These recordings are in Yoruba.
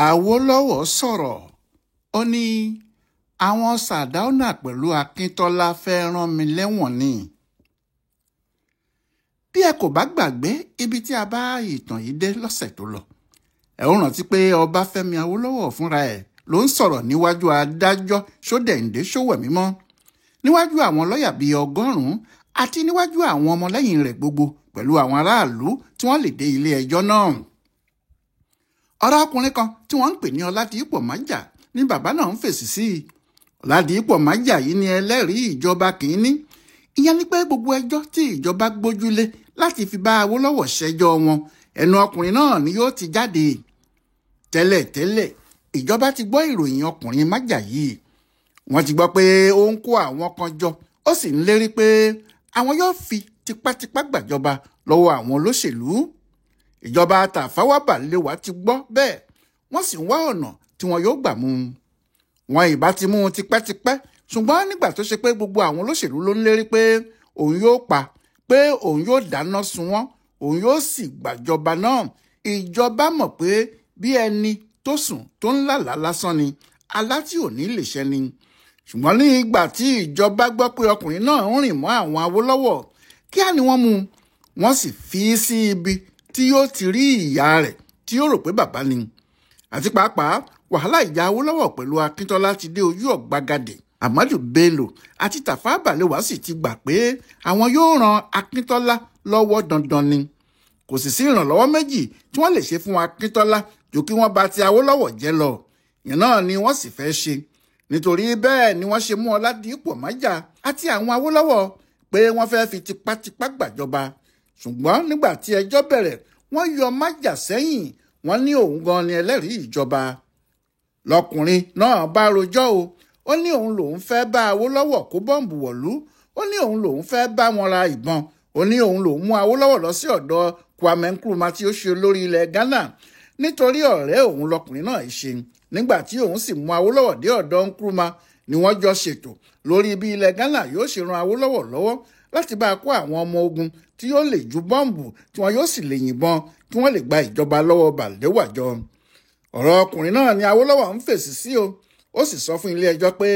Awólọ́wọ̀ sọ̀rọ̀, ó ní àwọn Sardauna pẹ̀lú Akíntọ́lá fẹ́ẹ́ rán mi lẹ́wọ̀n ni. Bí ẹ kò bá gbàgbé ibi tí a bá ìtàn yìí dé lọ́sẹ̀ tó lọ, ẹ ó rántí pé Ọbáfẹ́mi Awólọ́wọ̀ fúnra ẹ̀ ló ń sọ̀rọ̀ níwájú adájọ́ Ṣódẹ̀ǹdé Ṣówẹ̀mímọ́, níwájú àwọn lọ́ọ̀yà bíi 100 àti níwájú àwọn ọmọlẹ́yìn rẹ̀ gbogbo pẹ̀lú àwọn aráàlú tí wọ́n lè dé ilé ẹjọ́ náà. Ọ̀rọ̀ ọkùnrin kan tí wọ́n ń pè ní Ọládìípọ̀ Májà ní bàbá náà ń fèsì sí i. Ọládìípọ̀ Májà yìí ni ẹlẹ́rìí ìjọba kìíní. Ìyẹn ni pé gbogbo ẹjọ́ tí ìjọba gbójúlé láti fi bá Awólọ́wọ̀ ṣẹjọ́ wọn, ẹnu ọkùnrin náà ni yóò ti jáde. Tẹ́lẹ̀tẹ́lẹ̀ ìjọba ti gbọ́ ìròyìn ọkùnrin Májà yìí. Wọ́n ti gbọ́ pé ó ń kó àwọn kan jọ, ó sì ń lérí pé àwọn yóò fi tipátipá gbàjọba lọ́wọ́ àwọn olóṣèlú. Ìjọba Tafawa Balewa ti gbọ́ bẹ́ẹ̀, wọ́n sì ń wá ọ̀nà tí wọn yóò gbà mú un. Wọn ìbá ti mú un tipẹ́tipẹ́, ṣùgbọ́n nígbà tó ṣe pé gbogbo àwọn olóṣèlú ló ń lérí pé òun yóò pa, pé òun yóò dáná sun wọ́n, òun yóò sì gbàjọba náà. Ìjọba mọ̀ pé bí ẹni tó sùn tó ń lálàá lásán ni, alá tí ò ní lè ṣẹ ni. Ṣùgbọ́n ní ìgbà tí ìjọba gbọ́ pé ọkùnrin náà ń rìn mọ́ àwọn Awólọ́wọ̀, kíá ni wọ́n mú un, wọ́n sì fi í sí ibi tí yóò ti rí ìyá rẹ̀ tí yóò rò pé bàbá ni. Àti pàápàá wàhálà ìjà Awólọ́wọ̀ pẹ̀lú Akíntọ́lá ti dé ojú ọ̀gbagadè. Ahmadu Bello àti Tafawa Balewa sì ti gbà pé àwọn yóò ran Akíntọ́lá lọ́wọ́ dandan ni. Kò sì sí ìrànlọ́wọ́ méjì tí wọ́n lè ṣe fún Akíntọ́lá ju kí wọ́n bá ti Awólọ́wọ̀ jẹ́ lọ. Ìyẹn náà ni wọ́n sì fẹ́ ṣe. Nítorí bẹ́ẹ̀ ni wọ́n ṣe mú Ọládìípọ̀ Májà àti àwọn Awólọ́wọ̀ pé wọ́n fẹ́ fi tipátipá gbàjọba. Ṣùgbọ́n nígbà tí ẹjọ́ bẹ̀rẹ̀, wọ́n yọ Májà sẹ́yìn, wọ́n ní òun gan ni ẹlẹ́rìí ìjọba. Lọkùnrin náà bá rojọ́ o, ó ní òun lòun fẹ́ bá Awólọ́wọ̀ kó bọ́ǹbù wọ̀lú, ó ní òun lòun fẹ́ bá wọn ra ìbọn, ó ní òun lòun mú Awólọ́wọ̀ lọ sí ọ̀dọ̀ Kwame Nkrumah tí ó ṣe olórí ilẹ̀ Ghana nítorí ọ̀rẹ́ òun lọkùnrin náà ṣe. Nígbà tí òun sì mú Awólọ́wọ̀ dé ọ̀dọ̀ Nkrumah ni wọ́n jọ ṣètò lórí bí ilẹ̀ Ghana yóò ṣe ran Awólọ́wọ̀ lọ́wọ́ láti bá a kó àwọn ọmọ ogun tí yóò lè ju bọ́ǹbù tí wọ́n yóò sì lè yìnbọn kí wọ́n lè gba ìjọba lọ́wọ́ Balewa jọ. Ọ̀rọ̀ ọkùnrin náà ni Awólọ́wọ̀ ń fèsì sí o, ó sì sọ fún ilé ẹjọ́ pé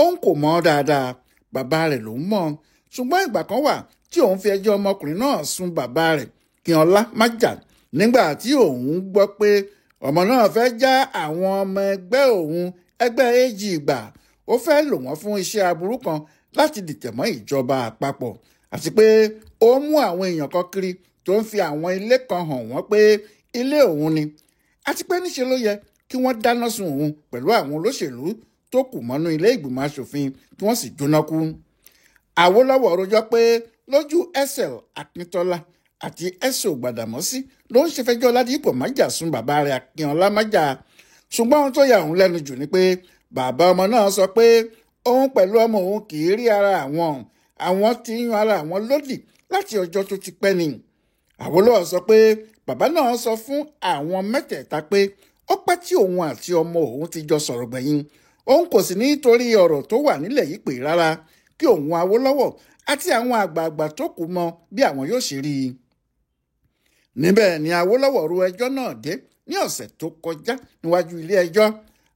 òun kò mọ̀ dáadáa, bàbá rẹ̀ ló ń mọ̀. Ṣùgbọ́n ìgbà kan wà tí òun fi ẹjọ́ ọmọkùnrin náà sun bàbá rẹ̀ Kíọlá Májà nígbà tí òun gbọ́ pé ọmọ náà fẹ́ já àwọn ọmọ ẹgbẹ́ òun ẹgbẹ́ AG gbà, ó fẹ́ lò wọ́n fún iṣẹ́ aburú kan láti dìtẹ̀ mọ́ ìjọba àpapọ̀, àti pé ó mú àwọn èèyàn kan kiri tó ń fi àwọn ilé kan hàn wọ́n pé ilé òun ni, àti pé níṣe ló yẹ kí wọ́n dáná sun òun pẹ̀lú àwọn olóṣèlú tó kù mọ́nú ilé ìgbìmọ̀ aṣòfin tí wọ́n sì jóná kú. Awólọ́wọ̀ rojọ́ pé lójú SL Akíntọ́lá àti SO Gbàdàmọ́sí ló ń ṣe fẹjọ́ Ọládìípọ̀ Májà sun bàbá rẹ̀ Akínọlá Májà. Ṣùgbọ́n ohun tó yà òun lẹ́nu jù ni pé bàbá ọmọ náà sọ pé òun pẹ̀lú ọmọ òun kì í rí ara àwọn, àwọn ti ń yan ara àwọn lódì láti ọjọ́ tó ti pẹ́ ni. Awólọ́wọ̀ sọ pé bàbá náà sọ fún àwọn mẹ́tẹ̀ẹ̀ta pé ó pẹ́ tí òun àti ọmọ òun ti jọ sọ̀rọ̀ gbẹ̀yìn, òun kò sì nítorí ọ̀rọ̀ tó wà nílẹ̀ yìí pé rárá kí òun Awólọ́wọ̀ àti àwọn àgbààgbà tó kù mọ bí àwọn yóò ṣe rí i. Níbẹ̀ ni Awólọ́wọ̀ ru ẹjọ́ náà dé ní ọ̀sẹ̀ tó kọjá níwájú ilé ẹjọ́.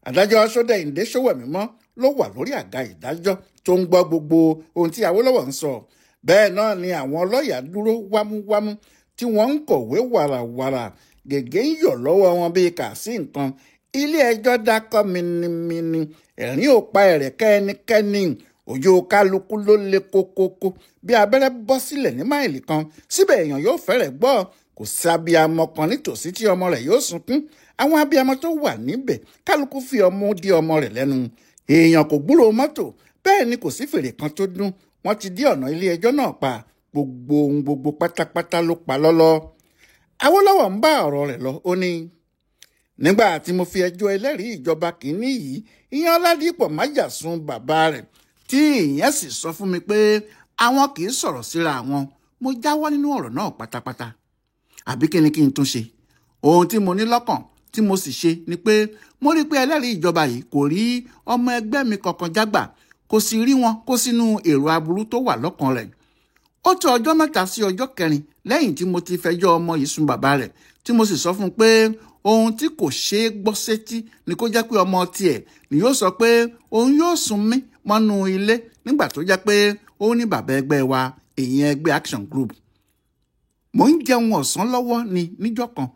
Adájọ́ Ṣódẹ̀ǹdé Ṣówẹ̀mímọ́ ló wà lórí àga ìdájọ́ tó ń gbọ́ gbogbo ohun tí Awólọ́wọ̀ ń sọ. Bẹ́ẹ̀ náà ni àwọn lọ́ọ̀yà dúró wámúwámú tí wọ́n ń kọ̀wé wàràwàrà, gègé ń yọ̀ lọ́wọ́ wọn bíi kà sí nǹkan. Ilé ẹjọ́ dákọ́ minimini, ẹ̀rín ò pa ẹ̀rẹ̀kẹ́ ẹnikẹ́ni, ojú kálukú ló le kókókó bí abẹ́rẹ́ bọ́ sílẹ̀ ní máìlì kan, síbẹ̀ èèyàn yóò fẹ́rẹ̀ gbọ́. Kò sí abiyamọ kan nítòsí tí ọmọ rẹ̀ yóò sunkún. Àwọn abiyamọ tó wà níbẹ̀ kálukú fi ọmú dí ọmọ rẹ̀ lẹ́nu. Èèyàn kò gbúròó mọ́tò, bẹ́ẹ̀ ni kò sí fèrè kan tó dún. Wọ́n ti dí ọ̀nà ilé ẹjọ́ náà pa, gbogbo ohun gbogbo pátápátá ló pa lọ́lọ́. Awólọ́wọ̀ ń bá ọ̀rọ̀ rẹ̀ lọ, ó ní nígbà tí mo fi ẹjọ́ ẹlẹ́rìí ìjọba kìíní yìí, ìyẹn Ọládìípọ̀ Májà sun bàbá rẹ̀, tí ìyẹn sì sọ fún mi pé àwọn kì í sọ̀rọ̀ síra àwọn, mo jáwọ́ nínú ọ̀rọ̀ náà pátápátá. Àbí kí ni kí n tún ṣe? Ohun tí mo ní lọ́kàn tí mo sì ṣe ni pé mo rí pé ẹlẹ́rìí ìjọba yìí kò rí ọmọ ẹgbẹ́ mi kankan jágbà, kò sì rí wọn kó sínú èrò aburú tó wà lọ́kàn rẹ̀. Ó tó ọjọ́ mẹ́ta sí ọjọ́ kẹrin lẹ́yìn tí mo ti fẹjọ́ ọmọ yìí sun bàbá rẹ̀, tí mo sì sọ fún un pé Ohun tí kò ṣeé gbọ́ sétí ni kó jẹ́ pé ọmọ tiẹ̀ ni yóò sọ pé òun yóò sún mí mọ́nú ilé nígbà tó jẹ́ pé ó ní bàbá ẹgbẹ́ wa, ìyẹn ẹgbẹ́ Action Group. Mò ń jẹun ọ̀sán lọ́wọ́ ni níjọ́ kan.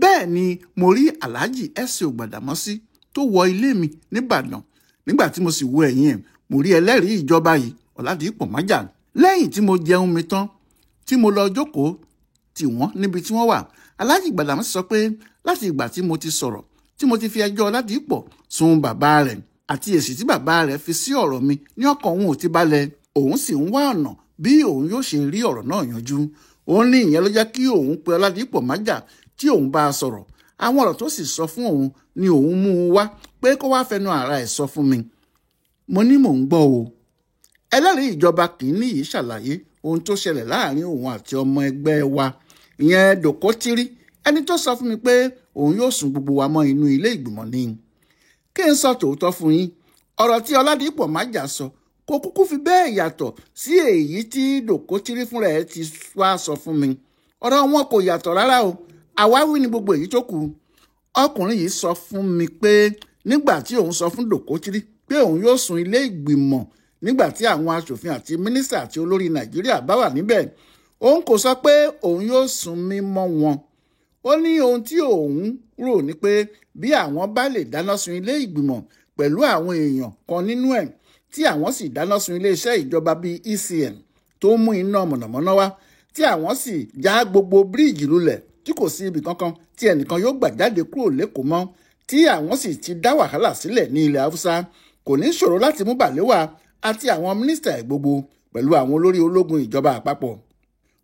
Bẹ́ẹ̀ ni mo rí Alhaji S.O. Gbàdàmọ́sí tó wọ ilé mi nìbàdàn. Nígbà tí mo sì wo ẹ̀yìn ẹ̀, mo rí ẹlẹ́rìí ìjọba yìí, Ọ̀làdìpọ̀ Májà. Lẹ́yìn tí mo jẹun mi tán, tí mo lọ jókòó tì wọ́n níbi tí wọ́n wà, Alhaji Gbàdàmọ́sí sọ pé láti ìgbà tí mo ti sọ̀rọ̀, tí mo ti fi ẹjọ́ Ọ̀làdìpọ̀ sun bàbá rẹ̀ àti èsì tí bàbá rẹ̀ fi sí ọ̀rọ̀ mi ní ọkàn òun ò ti balẹ̀, òun sì ń wá ọ̀nà bí òun yóò ṣe rí ọ̀rọ̀ náà yanjú. Òun ní ìyẹn ló jẹ́ kí òun pe Ọ̀làdìpọ̀ Májà tí òun bá a sọ̀rọ̀. Àwọn ọ̀rọ̀ tó sì sọ fún òun ni òun mú un wá pé kó wá fẹnu ara ẹ̀ sọ fún mi. Mo ní mò ń gbọ́ o. Ẹlẹ́rìí ìjọba kìíní yìí ṣàlàyé ohun tó ṣẹlẹ̀ láàrin òun àti ọmọ ẹgbẹ́ wa, ìyẹn Dòkótírí, ẹni tó sọ fún mi pé òun yóò sún gbogbo wa mọ́ inú ilé ìgbìmọ̀ ni. Kí n sọ tòótọ́ fún yín, ọ̀rọ̀ tí Ọládìpọ̀ Májà sọ kò kúkú fi bẹ́ẹ̀ yàtọ̀ sí èyí tí Dòkótírí fúnra ẹ̀ ti wá sọ fún mi. Ọ̀rọ̀ wọn kò yàtọ̀ rárá o, àwáwí ni gbogbo èyí tó kù. Ọkùnrin yìí sọ fún mi pé nígbà tí òun sọ fún Dòkótírí pé òun yóò sún ilé ìgbìmọ̀ nígbà tí àwọn aṣòfin àti mínísítà àti olórí Nàìjíríà bá wà níbẹ̀, òun kò sọ pé òun yóò sún mí mọ́ wọn. Ó ní ohun tí òun rò ní pé bí àwọn bá lè dáná sun ilé ìgbìmọ̀ pẹ̀lú àwọn èèyàn kan nínú ẹ̀, tí àwọn sì dáná sun iléeṣẹ́ ìjọba bíi ECN tó mú iná mọ̀nàmọ́ná wá, tí àwọn sì já gbogbo bíríìjì lulẹ̀ tí kò sí ibì kankan tí ẹnìkan yóò gbà jáde kúrò lẹ́kọ̀ọ́ mọ́, tí àwọn sì ti dá wàhálà sílẹ̀ ní ilẹ̀ Haúsá, kò ní ṣòro láti mú Bàléwà àti àwọn mínísítà ẹ̀ gbogbo pẹ̀lú àwọn olórí ológun ìjọba àpapọ̀.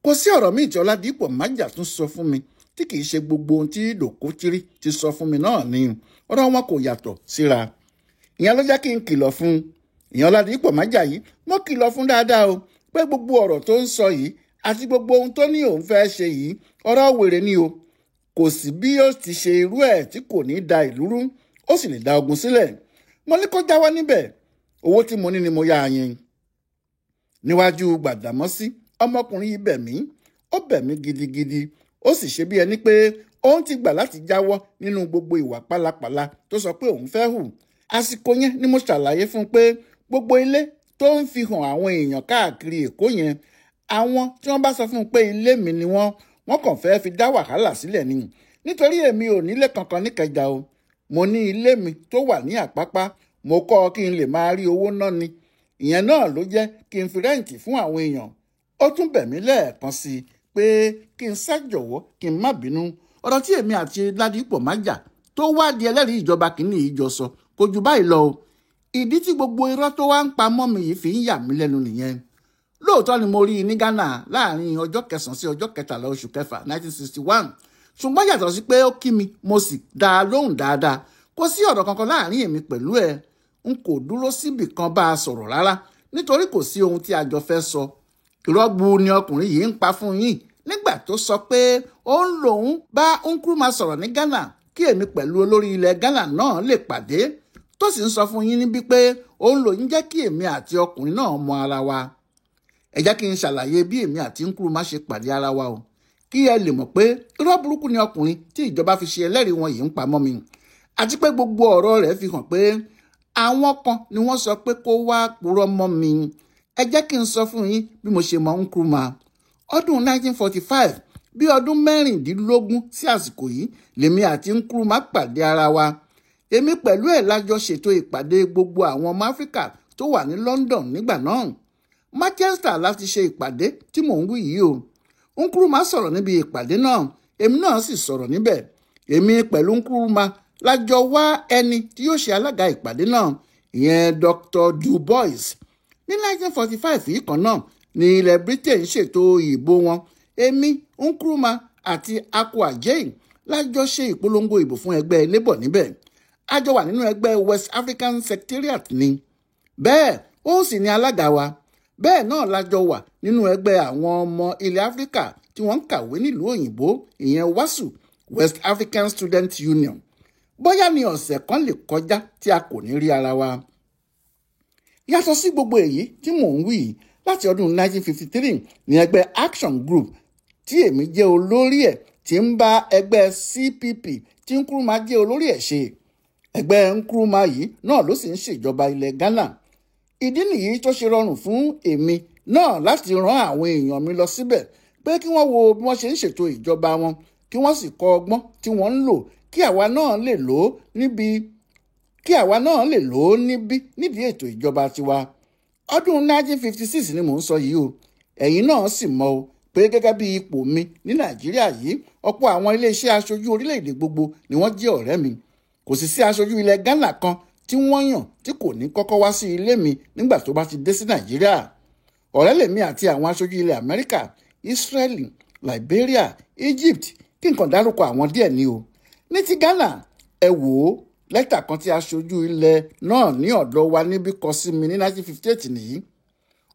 Kò sí ọ̀rọ̀ míì tí Ọládìpọ̀ Májà tún sọ fún mi tí kìí ṣe gbogbo ohun tí Dòkótírí ti sọ fún mi náà ni. Ọ̀rọ̀ wọn kò yàtọ̀ síra. Ìyẹn ló jẹ́ kí n kìlọ̀ fún un. Ìyẹn Ọládìpọ̀ Májà yìí, mo kìlọ̀ fún dáadáa o pé gbogbo ọ̀rọ̀ tó ń sọ yìí àti gbogbo ohun tó ní òun fẹ́ ṣe yìí, ọ̀rọ̀ wèrè ni o. Kò sí bí ó ti ṣe irú ẹ̀ tí kò ní da ìlú rú, ó sì lè da ogun sílẹ̀. Mo ní kó jáwọ́ níbẹ̀. Owó tí mo ní ni mo yá a yẹn. Níwájú Gbàdàmọ́sí, ọmọkùnrin yìí bẹ̀ mí, ó bẹ̀ mí gidigidi, ó sì ṣe bí ẹni pé òun ti gbà láti jáwọ́ nínú gbogbo ìwà pálapàla tó sọ pé òun fẹ́ hù. Àsìkò yẹn ni mo ṣàlàyé fún un pé gbogbo ilé tó ń fi hàn àwọn èèyàn káàkiri Èkó yẹn, àwọn tí wọ́n bá sọ fún un pé ilé mi ni wọ́n kàn fẹ́ fi dá wàhálà sílẹ̀ ni. Nítorí èmi ò nílé kankan níkẹjà o. Mo ní ilé mi tó wà ní Àpápá, mo kọ́ ọ kí n lè máa rí owó ná ni. Ìyẹn náà ló jẹ́ kí n fi rẹ́ǹtì fún àwọn èèyàn. Ó tún bẹ̀ mí lẹ́ẹ̀kan sí i pé kí n ṣàjọ̀wọ́ kí n má bínú. Ọ̀rọ̀ tí èmi àti Ládìpọ̀ Májà tó wá di ẹlẹ́rìí ìjọba kìíní yìí jọ sọ kò jù báyìí lọ o. Ìdí tí gbogbo irọ́ tó wá ń pa mọ́ mi yìí fi ń yà mí lẹ́nu nìyẹn. Lóòótọ́ ni mo rí i ní Ghana láàrin ọjọ́ kẹsàn-án sí ọjọ́ kẹtàlá oṣù kẹfà 1961. Ṣùgbọ́n yàtọ̀ sí pé ó kí mi, mo sì dá a lóhùn dáadáa. Kò sí ọ̀rọ̀ kankan láàrin èmi pẹ̀lú ẹ̀. N kò dúró síbì kan bá a sọ̀rọ̀ rárá nítorí kò sí ohun tí a jọ fẹ́ sọ. Ìrọ́gbù ni ọkùnrin yìí ń pa fún yín nígbà tó sọ pé òun lòun bá Nkrumah sọ̀rọ̀ ní Ghana kí èmi pẹ̀lú olórí ilẹ̀ Ghana náà lè pàdé, tó sì ń sọ fún yín níbí pé òun lòun jẹ́ kí èmi àti ọkùnrin náà mọ ara wa. Ẹ jẹ́ kí n ṣàlàyé bí èmi àti Nkrumah ṣe pàdé ara wa o, kí ẹ lè mọ̀ pé irọ́ burúkú ni ọkùnrin tí ìjọba fi ṣe ẹlẹ́rìí wọn yìí ń pa mọ́ mi, àti pé gbogbo ọ̀rọ̀ rẹ̀ fi hàn pé àwọn kan ni wọ́n sọ pé kó wá purọ́ mọ́ mi. Ẹ jẹ́ kí n sọ fún yín bí mo ṣe mọ Nkrumah. Ọdún 1945, bí ọdún 16 sí àsìkò yìí, lèmi àti Nkrumah pàdé ara wa. Èmi pẹ̀lú ẹ̀ la jọ ṣètò ìpàdé gbogbo àwọn ọmọ Áfíríkà tó wà ní London nígbà náà. Manchester láti ṣe ìpàdé tí mò ń wí yìí o. Nkrumah sọ̀rọ̀ níbi ìpàdé náà, èmi náà sì sọ̀rọ̀ níbẹ̀. Èmi pẹ̀lú Nkrumah la jọ wá ẹni tí yóò ṣe alága ìpàdé náà, ìyẹn Dr. Du Bois. Ní 1945 yìí kan náà ní ilẹ̀ Britain ṣètò ìbò wọn. Èmi, Nkrumah àti Ako Adjei la jọ ṣe ìpolongo ìbò fún ẹgbẹ́ Labour níbẹ̀. A jọ wà nínú ẹgbẹ́ West African Secretariat ni. Bẹ́ẹ̀ ó sì ní alága wa. Bẹ́ẹ̀ náà la jọ wà nínú ẹgbẹ́ àwọn ọmọ ilẹ̀ Áfíríkà tí wọ́n ń kàwé nílùú òyìnbó, ìyẹn WASU, West African Student Union. Bóyá ni ọ̀sẹ̀ kan lè kọjá tí a kò ní rí ara wa. Yàtọ̀ sí gbogbo èyí tí mò ń wí yìí, láti ọdún 1953 ní ẹgbẹ́ Action Group tí èmi jẹ́ olórí ẹ̀ tí ń bá ẹgbẹ́ CPP tí Nkrumah jẹ́ olórí ẹ̀ ṣe. Ẹgbẹ́ Nkrumah yìí náà ló sì ń ṣèjọba ilẹ̀ Ghana. Ìdí nìyí tó ṣe rọrùn fún èmi náà láti rán àwọn èèyàn mi lọ síbẹ̀ pé kí wọ́n wo bí wọ́n ṣe ń ṣètò ìjọba wọn, kí wọ́n sì kọ́ ọgbọ́n tí wọ́n ń lò kí àwa náà lè lò ó níbi kí àwa náà lè lò ó níbí nídìí ètò ìjọba tiwa. Ọdún 1956 ni mò ń sọ yìí o. Ẹ̀yin náà sì mọ̀ o pé gẹ́gẹ́ bí ipò mi ní Nàìjíríà yìí, ọ̀pọ̀ àwọn iléeṣẹ́ aṣojú orílẹ̀-èdè gbogbo ni wọ́n jẹ́ ọ̀rẹ́ mi. Kò sì sí aṣojú ilẹ̀ Ghana kan tí wọ́n yàn tí kò ní kọ́kọ́ wá sí ilé mi nígbà tó bá ti dé sí Nàìjíríà. Ọ̀rẹ́ lèmi àti àwọn aṣojú ilẹ̀ Amẹ́ríkà, Israeli, Liberia, Egypt, kí nǹkan dárúkọ àwọn díẹ̀ ni o. Ní ti Ghana, ẹ wò ó, lẹ́tà kan tí aṣojú ilẹ̀ náà ní ọ̀dọ̀ wa níbí kọ sí mi ní 1958 nìyí.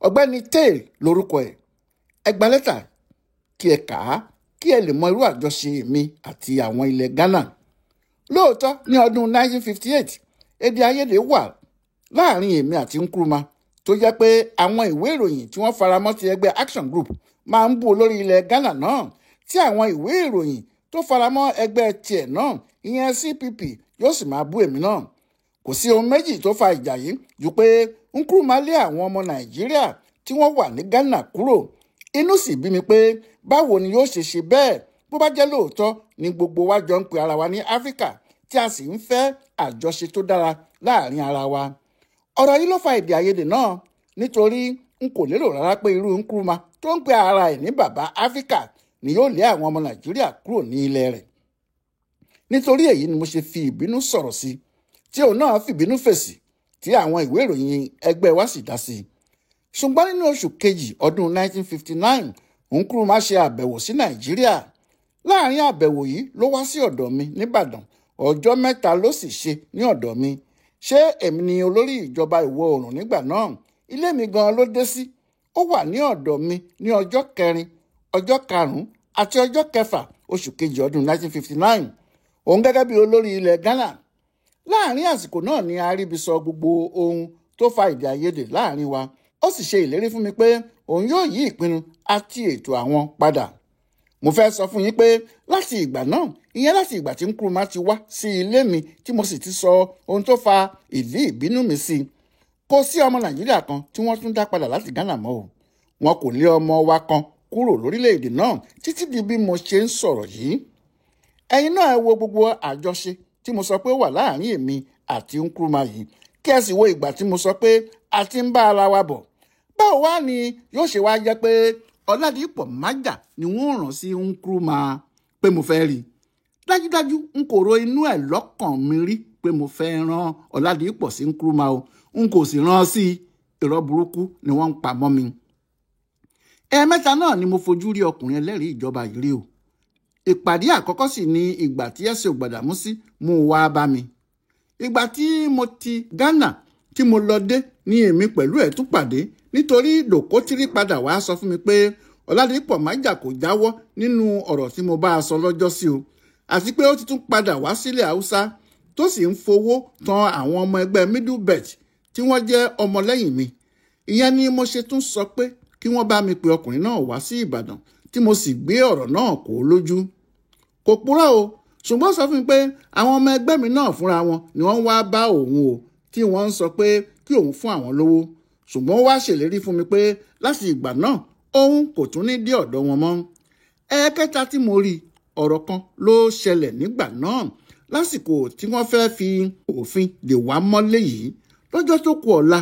Ọ̀gbẹ́ni Tail lórúkọ ẹ̀. Ẹ gba lẹ́tà kí ẹ kà á kí ẹ lè mọ irú àjọṣe mi àti àwọn ilẹ̀ Ghana. Lóòótọ́ ní ọdún 1958, èdè àìyedè wà láàrin èmi àti Nkrumah tó jẹ́ pé àwọn ìwé ìròyìn tí wọ́n faramọ́ ti ẹgbẹ́ Action Group máa ń bú olórí ilẹ̀ Ghana náà, tí àwọn ìwé ìròyìn tó faramọ́ ẹgbẹ́ tiẹ̀ náà, ìyẹn CPP, yóò sì máa bú èmi náà. Kò sí ohun méjì tó fa ìjà yìí ju pé Nkrumah lé àwọn ọmọ Nàìjíríà tí wọ́n wà ní Ghana kúrò. Inú sì bí mi pé báwo ni yóò ṣe ṣe bẹ́ẹ̀ bó bá jẹ́ lóòótọ́ ni gbogbo wa jọ ń pe ara wa ní Áfíríkà tí a sì ń fẹ́ àjọṣe tó dára láàrin ara wa. Ọ̀rọ̀ yìí ló fa èdè àìyedè náà, nítorí n kò lérò rárá pé irú Nkrumah tó ń pe ara ẹ̀ ní bàbá Áfíríkà ni yóò lé àwọn ọmọ Nàìjíríà kúrò ní ilẹ̀ rẹ̀. Nítorí èyí ni mo ṣe fi ìbínú sọ̀rọ̀ sí, tí òun náà fìbínú fèsì, tí àwọn ìwé ìròyìn ẹgbẹ́ wa sì dá sí i. Ṣùgbọ́n nínú oṣù kejì ọdún 1959, Nkrumah ṣe àbẹ̀wò sí Nàìjíríà. Láàrin àbẹ̀wò yìí ló wá sí ọ̀dọ̀ mi nìbàdàn. Ọjọ́ mẹ́ta ló sì ṣe ní ọ̀dọ̀ mi. Ṣé èmi ni olórí ìjọba ìwọ̀ oòrùn nígbà náà? Ilé mi gan ló dé sí. Ó wà ní ọ̀dọ̀ mi ní ọjọ́ kẹrin, ọjọ́ karùn-ún àti ọjọ́ kẹfà oṣù kejì ọdún 1959. Òun gẹ́gẹ́ bí olórí ilẹ̀ Ghana. Láàrin àsìkò náà ni Aríbi sọ gbogbo ohun tó fa èdè àìyedè láàrin wa. Ó sì ṣe ìlérí fún mi pé òun yóò yí ìpinnu àti ètò àwọn padà. Mo fẹ́ sọ fún yín pé láti ìgbà náà, ìyẹn láti ìgbà tí Nkrumah ti wá sí ilé mi tí mo sì ti sọ ohun tó fa ìdí ìbínú mi sí i, kò sí ọmọ Nàìjíríà kan tí wọ́n tún dá padà láti Ghana mọ́ o. Wọn kò lé ọmọ wa kan kúrò lórílẹ̀‐èdè náà títí di bí mo ṣe ń sọ̀rọ̀ yìí. Ẹ̀yin náà ẹ wo gbogbo àjọṣe tí mo sọ pé ó wà láàrin èmi àti Nkrumah yìí, kí ẹ sì wo ìgbà tí mo sọ pé a ti ń bá ara wa bọ̀. Báwo wá ni yóò ṣe wá jẹ́ pé Ọládìpọ̀ Májà ni wọ́n rán sí Nkrumah pé mo fẹ́ rí? Dájúdájú n kò ro inú ẹ̀ lọ́kàn mi rí pé mo fẹ́ rán Ọládìpọ̀ sí Nkrumah o. N kò sì rán sí i. Irọ́ burúkú ni wọ́n ń pa mọ́ mi. Ẹ̀ẹ̀mẹ́ta náà ni mo fojú rí ọkùnrin ẹlẹ́rìí ìjọba yìí rí o. Ìpàdé àkọ́kọ́ sì ni ìgbà tí S.O. Gbàdámọ́sí mú wá bá mi. Ìgbà tí mo ti Ghana tí mo lọ dé ní èmi pẹ̀lú ẹ̀ tún pàdé, nítorí Dòkótìrí padà wá sọ fún mi pé Ọládìpọ̀ Májà kò jáwọ́ nínú ọ̀rọ̀ tí mo bá a sọ lọ́jọ́ sí o, àti pé ó ti tún padà wá sílẹ̀ Haúsá tó sì ń fowó tan àwọn ọmọ ẹgbẹ́ Middle Belt tí wọ́n jẹ́ ọmọlẹ́yìn mi. Ìyẹn ni mo ṣe tún sọ pé kí wọ́n bá mi pe ọkùnrin náà wá sí Ìbàdàn, tí mo sì gbé ọ̀rọ̀ náà kó lójú. Kò purọ́ o, ṣùgbọ́n sọ fún mi pé àwọn ọmọ ẹgbẹ́ mi náà fúnra wọn ni wọ́n wá bá òun o, tí wọ́n ń sọ pé kí òun fún àwọn lówó. Ṣùgbọ́n ó wá ṣèlérí fún mi pé láti ìgbà náà òun kò tún ní dé ọ̀dọ̀ wọn mọ́. Ẹ̀ẹ̀kẹta tí mo rí, ọ̀rọ̀ kan ló ṣẹlẹ̀ nígbà náà lásìkò tí wọ́n fẹ́ fi òfin dè wá mọ́lé yìí. Lọ́jọ́ tó kù ọ̀la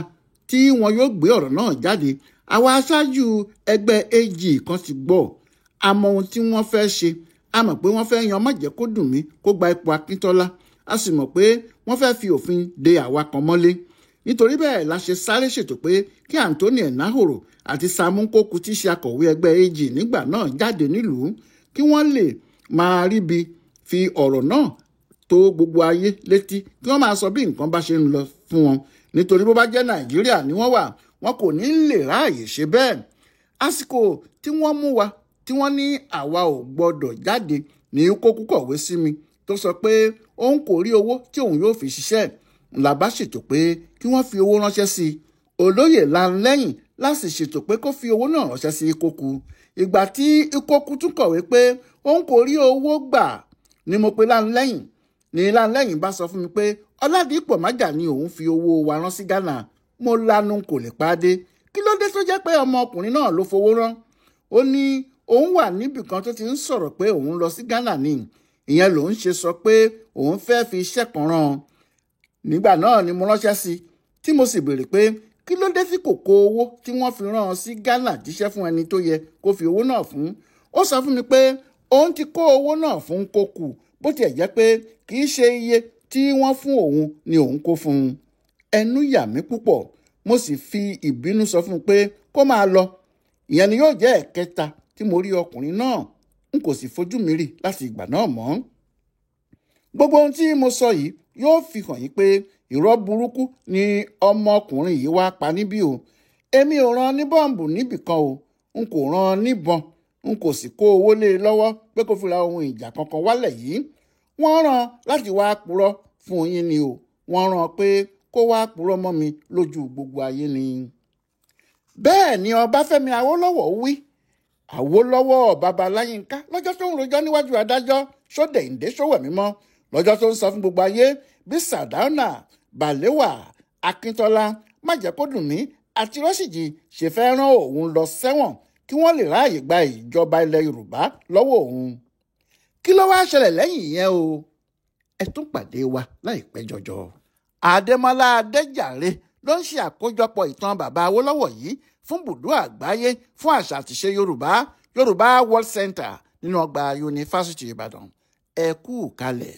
tí wọn yóò gbé ọ̀rọ̀ náà jáde, àwa aṣáájú ẹgbẹ́ AG kan ti gbọ́. A mọ ohun tí wọ́n fẹ́ ṣe. A mọ̀ pé wọ́n fẹ́ yan Májẹ̀kódùnmí kó gba ipò Akíntọ́lá. A sì mọ̀ pé wọ́n fẹ́ fi òfin de àwa kan mọ́lé. Nítorí bẹ́ẹ̀ la ṣe sáré ṣètò pé kí Anthony Enahoro àti Sam Nkoku tí ṣe akọ̀wé ẹgbẹ́ AG nígbà náà jáde nílùú, kí wọ́n lè máa ríbi fi ọ̀rọ̀ náà tó gbogbo ayé létí, kí wọ́n máa sọ bí nǹkan bá ṣe ń lọ fún wọn. Nítorí bó bá jẹ́ Nàìjíríà ni wọ́n wà, wọn kò ní lè ráàyè ṣe bẹ́ẹ̀. Àsìkò tí wọ́n mú wa tí wọ́n ní àwa ò gbọ́dọ̀ jáde ní Nkoku kọ̀wé sí mi tó sọ pé òun kò rí owó tí òun yóò fi ṣiṣẹ́. Ńlá bá ṣètò pé kí wọ́n fi owó ránṣẹ́ sí i. Olóyè Lanlẹ́yìn láti ṣètò pé kó fi owó náà ránṣẹ́ sí Nkoku. Ìgbà tí Ikoku tún kọ̀wé pé òun kò rí owó gbà ni mo pe Lanlẹ́yìn. Ní Lanlẹ́yìn bá sọ fún mi pé Ọládìpọ̀ Májà ni òun fi owó wa rán sí Ghana. Mo lanu kò lè pàdé. Kí ló dé tó jẹ́ pé ọmọkùnrin náà ló fowó rán? Ó ní òun wà níbìkan tó ti ń sọ̀rọ̀ pé òun lọ sí Ghana ni. Ìyẹn lòun ṣe sọ pé òun fẹ́ fi iṣẹ́ kan rán. Nígbà náà ni mo ránṣẹ́ sí i tí mo sì béèrè pé kí ló dé tí kò kó owó tí wọ́n fi rán an sí Ghana jíṣẹ́ fún ẹni tó yẹ kó fi owó náà fún. Ó sọ fún mi pé òun ti kó owó náà fún Kókù, bó tiẹ̀ jẹ́ pé kì í ṣe iye tí wọ́n fún òun ni òun kó fún un. Ẹnu yà mí púpọ̀, mo sì fi ìbínú sọ fún un pé kó máa lọ. Ìyẹn ni yóò jẹ́ ẹ̀kẹta tí mo rí ọkùnrin náà, n kò sì fojú mi rí láti ìgbà náà mọ́. Gbogbo ohun tí mo sọ yìí yóò fi hàn yín pé irọ́ burúkú ni ọmọkùnrin yìí wá pa níbí o. Èmi ò rán ní bọ́ǹbù níbìkan o, n kò rán níbọn, n kò sì kó owó lé e lọ́wọ́ pé kó fi ra ohun ìjà kankan wálẹ̀ yìí. Wọ́n rán láti wá purọ́ fún yín ni o. Wọ́n rán pé kó wá purọ́ mọ́ mi lójú gbogbo ayé ni. Bẹ́ẹ̀ ni Ọbáfẹ́mi Awólọ́wọ̀ wí. Awólọ́wọ̀ bàbá Láyínká lọ́jọ́ tó ń rojọ́ níwájú adájọ́ Ṣódẹ̀ǹdé Ṣówẹ̀mímọ́, lọ́jọ́ tó ń sọ fún gbogbo ayé bí Sàdáúnà, Bàléwà, Akíntọ́lá, Májẹ̀kódùnmí àti Rọ́ṣíjì ṣe fẹ́ rán òun lọ sẹ́wọ̀n kí wọ́n lè ráàyè gba ìjọba ilẹ̀ Yorùbá lọ́wọ́ òun. Kí ló wá ṣẹlẹ̀ lẹ́yìn ìyẹn o? Ẹ tún pàdé wa láìpẹ́ jọjọ. Adémọ́lá Adéjàre ló ń ṣe àkójọpọ̀ ìtàn bàbá Awólọ́wọ̀ yìí fún bùdó àgbáyé fún àṣà àtìṣe Yorùbá, Yorùbá World Center nínú ọgbà Yunifásítì Ìbàdàn. Ẹ kú kalẹ̀.